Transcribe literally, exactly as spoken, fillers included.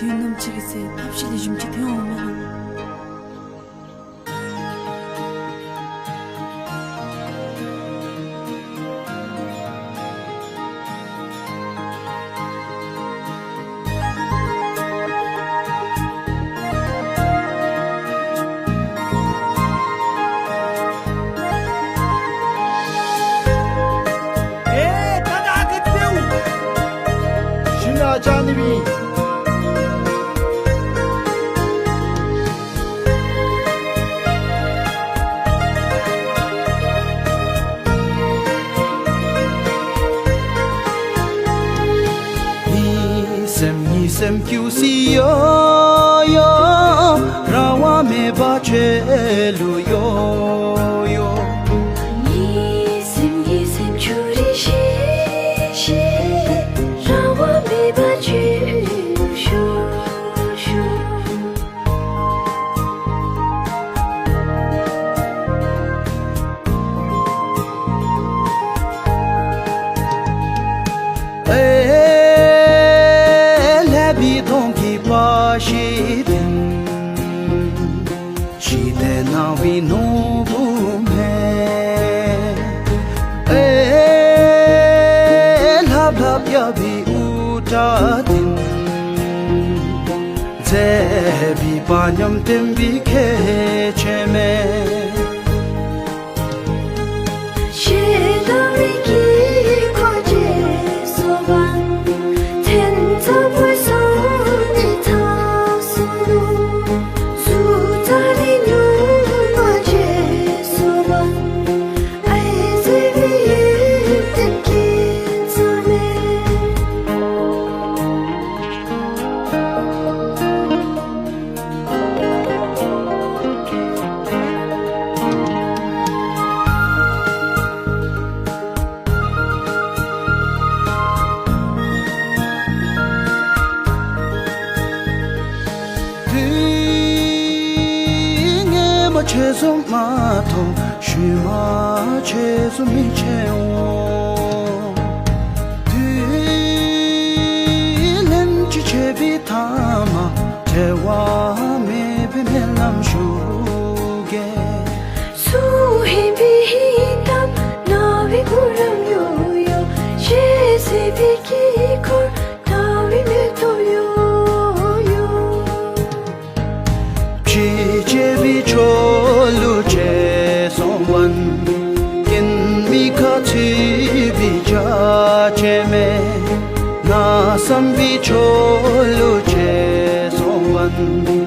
དུས་ནམ་ཅིག་གི་ཚེ་ཐབས་ཤེས་ལེགས་ཤོམ་ཅིག་ཐོན་འོང་མེན་ན། ཨེ་ད་ད་གི་ཏེའུ་ཤི་ན་ཅ་ནི་བི། གཉིད་སེམས་གཉིད་སེམས་ཁྱོད་སི་ཡོ་ཡོ། རང་དབང་མེད་པ་ཆེ་ལུ་ཡོ་ཡོ། གཉིད་སེམས་གཉིད་སེམས་ཆུ་རི་ཤི་ཤི། རང་དབང་མེད་པ་ཆེ་ལུ་ཤོ་ཤོ། ཨེ་ལྷ་བི་དོང་གི་པ་ཤི་དེན། ཤི་དེ་ནང་བི་ནོར་བུ་མེ། ཨེ་ལྷབ་ལྷབ་ཡ་བི་ཨུ་ཏྲ་དེན། ཟེ་བི་པ་ཉམ་དེན་བི་ཁེ་ཆེ་མེ། ཤེ་ད་རི་ཀི་ཁོ་ཅེ་སོ་བན། ཐེན་ཚ་བོ་སོ་ནི་ཐ་སོ་ནུ། སུ་ད་རི་ནུ་མ་ཅེ་སོ་བན། ཨའི་ཟེ་བི་ཡེ་དེན་ཀི་ཚ་མེ། དུས་ངན་མ་ཆེ་སུ་མ་ཐོང་ཤུལ་མ་ཆེ་སུ་མི་ཆེ་འོང་། དུས་ལན་ཅིག་ཆེ་བི་ཐ་མ་བྲལ་བ་མེད་པའི་སྨོན་ལམ་ཞུ་གེ། སུ་ཧིན་བི་ཧིན་ཏམ་ན་བི་གུ་རམ་ཡོ་ཡོ། ཤེ་ཟེ་བི་ཀི་ཁོར་ད་བི་མེ་ཏོ་ཡོ་ཡོ། ཕྱི་ཅེ་བི་ཆོ་ལུ་ཅེ་སོང་བན། ཀིན་མི་ཁ་ཚུ་བི་ཇ་ཅེ་མེ། ན་སམ་བི་ཆོ་ལུ་ཅེ་སོང་བན།